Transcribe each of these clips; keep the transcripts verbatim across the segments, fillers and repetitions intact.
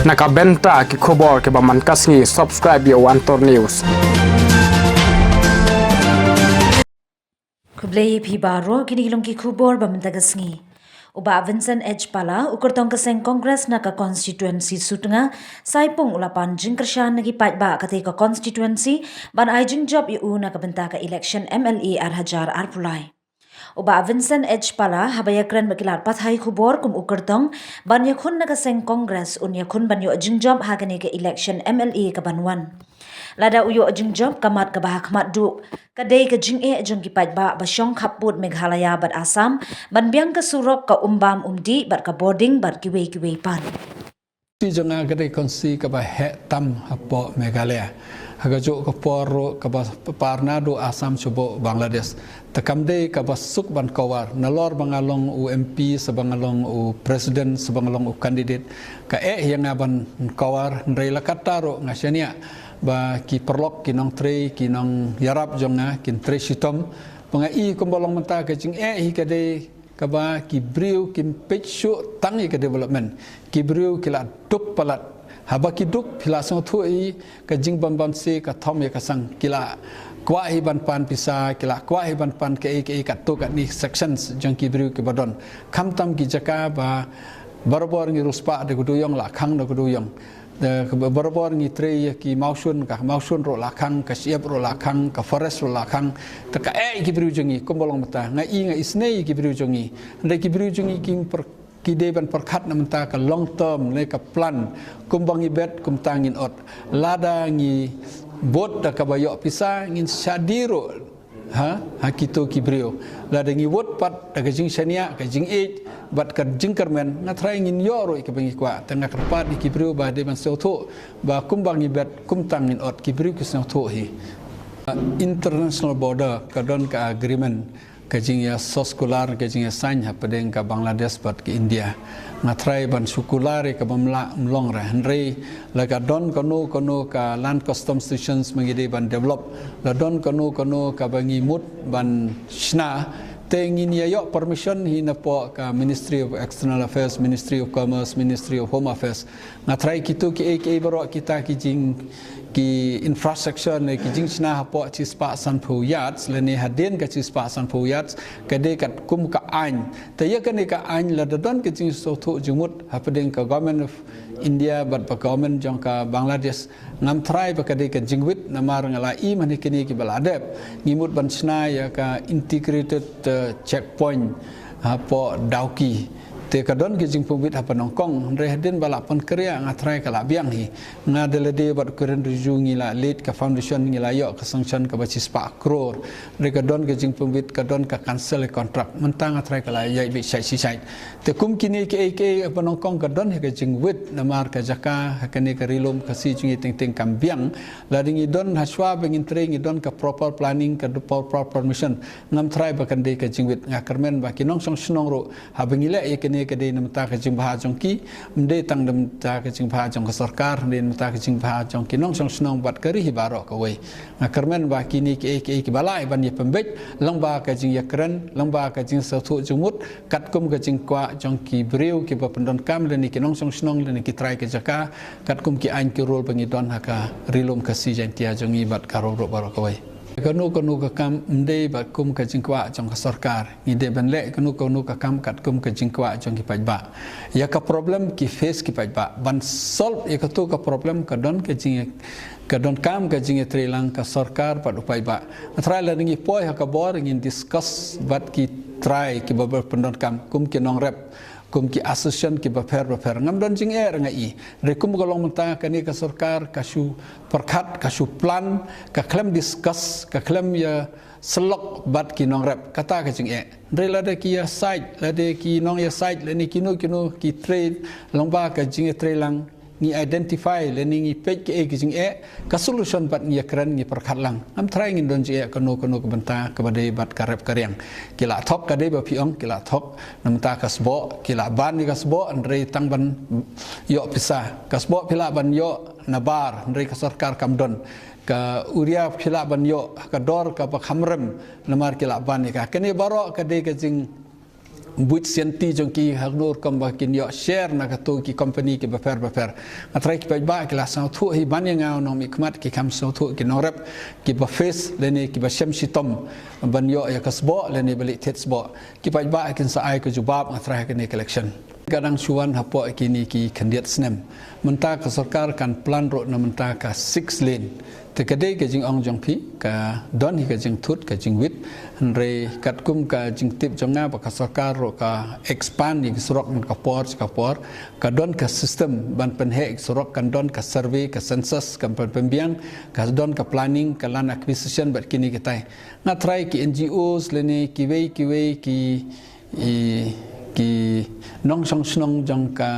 Na ka bynta ki khubor kiba man ka sngi, subscribe ïa u Antor News. Khublei phi baroh, kine ki long ki khubor ba mynta ka sngi. U Bah Vincent H Pala, u kyrtong ka seng Congress na ka constituency Sutnga, Saipung, u la pan jingkyrshan na ki paidbah katei ka constituency ban ai jingjop ïa u na ka bynta ka election M L A ar hajar arphew lai. U Bah Vincent H Pala, haba ïakren bad ki lad pathai khubor kum u kyrtong ban ïakhun na ka seng Congress, un ïakhun ban ïoh jingjop ha kane ka election M L A kaban wan. Lada u ïoh jingjop, ka mat kaba ha khmat duh ka dei ka jingeh jong ki paidbah ba shong khappud Meghalaya bad Assam ban biang ka surok, ka umbam umdih bad ka bording bad kiwei kiwei pat. Ti jong nga ka dei ka constituency kaba heh tam hapoh Meghalaya. Ha kajuh ka por ruh kaba par naduh Assam sha Bangladesh. Te kam dei kaba suk ban cover, nalor ba nga long u M P, sa ba nga long u president, sa ba nga long u candidate. Ka eh ïa nga ban cover, hynrei la katta ruh nga shaniah ba ki paralok, ki nongtrei, ki nongïarap jong nga kin trei shitom. Ba nga i kumba long mynta, ka jingeh hi ka dei kaba ki briew kim peit shuh tang ïa ka development. Ki briew ki la duk palat. Haba ki duk, phi la sngewthuh hi, ka jingbam bamse ka thom ïa ka sang. Ki la kwah hi ban pan pisa, ki la kwah hi ban pan kaei kaei, katto katne sections jong ki briew kiba don. Khamtam ki jaka ba barabor ngi riewspah da ka dewïong, la khang da ka dewïong. Da ka ba-, barabor ngi trei ïa ki mawshun, ka mawshun ruh la khang, ka shyiap ruh la khang, ka forest ruh la khang. Te ka eh ïa ki briew jong ngi kumba long mynta. Nga i, nga isynei ïa ki briew jong ngi. Hynrei ki briew jong ngi kim pyrkhat, ki dei ban pyrkhat na mynta ka long term ne ka plan, kumba ngi bet kumta ngin ot. Lada ngi vote da kaba ïoh pisa, ngin shah die ruh ha, ha kito ki briew. Lada ngi vote pat da ka jingshaniah, ka jingïeit bad ka jingkyrmen, nga tharai ngin ïoh ruh ïa kaba ngi kwah. Te nga kyrpad ïa ki briew ba dei ban sngewthuh ba kumba ngi bet kumta ngin ot, ki briew ki sngewthuh hi. International border ka don ka agreement, ka jingïasoskular, ka jingïasaiñ hapdeng ka Bangladesh bad ka India. Nga tharai ban soskular ïa kaba ym lah ym long re. Hynrei la ka don kano kano ka land customs stations ba ngi dei ban develop, la don kano kano kaba ngi mut ban shna, te ngin ïa ïoh permission hi napoh ka Ministry of External Affairs, Ministry of Commerce, Ministry of Home Affairs. Nga tharai kito kiei kiei baroh kita ki jing, ki infrastructure ne ki jingshna hapoh shispah sanphew yards lane hadien ka shispah sanphew yards, ka dei katkum ka aiñ. Te ïa kane ka aiñ, lada don ka jingsngewthuh jingmut hapdeng ka Government of India bad ka Government jong ka Bangladesh, ngam tharai ba ka dei ka jingwit, namar nga la i mynne kine kiba la dep, ngi mut ban shna ïa ka integrated, eh, checkpoint hapoh Dawki. Te ka don ka jingpynwit hapdeng Hong Kong, hynrei hadien ba la pynkhreh, nga tharai ka la biang hi. Nga da lade bad Kiren Rijiju ngi la leit ka foundation, ngi la ïoh ka sanction kaba shispah crore. Hynrei ka don ka jingpynwit, ka don ka cancel contract. Mynta nga tharai ka la ïaid beit shait shi shait. Te kum kine kiei kiei hapdeng Hong Kong, ka don hi ka jingwit, namar ka jaka ha kane ka Ri Lum Khasi jong ngi teng teng kam biang. Lada ngi don, hashwa ba ngin trei, ngi don ka proper planning, ka proper permission, ngam tharai ba kan dei ka jingwit. Nga kyrmen ba ki nongshong shnong ruh, haba ngi leh ïa kane, ka dei na bynta ka jingbha jong ki, ym dei tang na bynta ka jingbha jong ka sorkar, dei na bynta ka jingbha jong ki nongshong shnong bad ka ri hi baroh kawei. Nga kyrmen ba kine kiei kiei kiba lah ban ïa pynbeit, lyngba ka jingïakren, lyngba ka jingsngewthuh jingmut, katkum ka jingkwah jong ki briew kiba pyndonkam lane ki nongshong shnong lane ki trai ka jaka, katkum ki aiñ ki rule ba ngi don ha ka Ri Lum Khasi Jaiñtia jong ngi bad ka ruh ruh baroh kawei. Kano kano ka kam ym dei bad kum ka jingkwah jong ka sorkar. Ngi dei ban leh kano kano ka kam katkum ka jingkwah jong ki paidbah. Ïa ka problem ki face ki paidbah, ban solve ïa kato ka problem, ka don ka jing, ka donkam ka jingïatreilang ka sorkar bad u paidbah. Nga tharai lada ngi poi ha ka bor, ngin discuss bad ki trai kiba pyndonkam, kum ki nongrep, kum ki association kiba pher ba pher. Ngam don jingeh re nga i. Hynrei kum ka long mynta, kane ka sorkar ka shu pyrkhat, ka shu plan, ka khlem discuss, ka khlem ïasyllok bad ki nongrep. Kata ka jingeh. Hynrei lada ki ïasaid, lada ki nongïasaid lane kino kino ki trei lyngba ka jingïatreilang, ngi identify lane ngi peit kaei ka jingeh, ka solution pat ngi ïakren, ngi pyrkhat lang. Ngam tharai ngin don jingeh kano kano ka bynta kaba dei bad ka rep ka riang. Ki la thok, ka dei ba phi ong, ki la thok na bynta ka sboh, ki la ban ïa ka sboh, hynrei tang ban ïoh pisa. Ka sboh phi lah ban ïoh na bar, hynrei ka sorkar kam don. Ka urea phi lah ban ïoh ha ka dor kaba kham rem, namar ki la ban ïa ka. Kane baroh ka dei ka jing buit sianti jong ki ha kano rukom ba kin ïoh share na kato ki company ki bapher bapher. Nga trai ki paidbah ki la sngewthuh hi ban ïa nga u nongmihkhmat, ki kham sngewthuh ki nongrep ki ba face lane ki ba shem shitom ban ïoh ïa ka sboh lane ba leit thied sboh. Ki paidbah kin sa ai ka jubab nga trai ha kane ka election. Ka dang shu wan hapoh kine ki khyndiat snem. Mynta ka sorkar kan plan ruh na mynta ka six lane. Te ka dei ka jingong jong phi, ka don hi ka jingthut, ka jingwit. Hynrei katkum ka jingtip jong nga ba ka sorkar ruh ka expand ïa ki surok man ka por sha ka por. Ka don ka system ban pynheh ki surok, kan don ka survey, ka census, kan pyn-, pynbiang, ka don ka planning, ka land acquisition bad kine kitai. Nga trai ki N G Os lane kiwei kiwei ki, i, ki nongshong shnong jong ka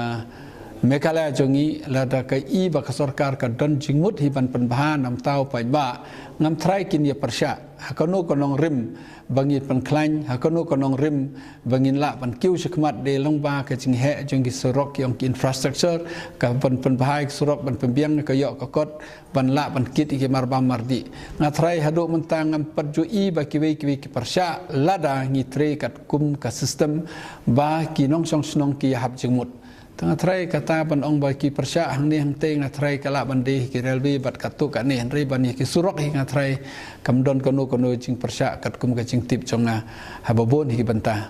Meghalaya jong ngi, lada ka i ba ka sorkar ka don jingmut hi ban pynbha namar u paidbah, ngam trai kin ïa pyrshah ha kano ka nongrim ba ngin pynkhlaiñ, ha kano ka nongrim ba ngin lah ban kiew shakhmat. Dei long ba ka jingheh jong ki surok, jong ki infrastructure, ka ban pynbha ki surok, ban pynbiang ka ïoh ka kot, ban lah ban kit ïa ki marbam mardih. Nga trai haduh mynta ngam pat ju i ba kiwei kiwei ki pyrshah lada ngi trei katkum ka system ba ki nongshong shnong ki ïa hap jingmut. Te nga trai kata ban ong ba ki pyrshah hangne hangtei, nga trai ka lah ban dei ki railway bad katto katne, hynrei ban ïa ki surok hi nga trai kam don kano kano jingpyrshah katkum ka jingtip jong nga ha ba bun hi ki bynta.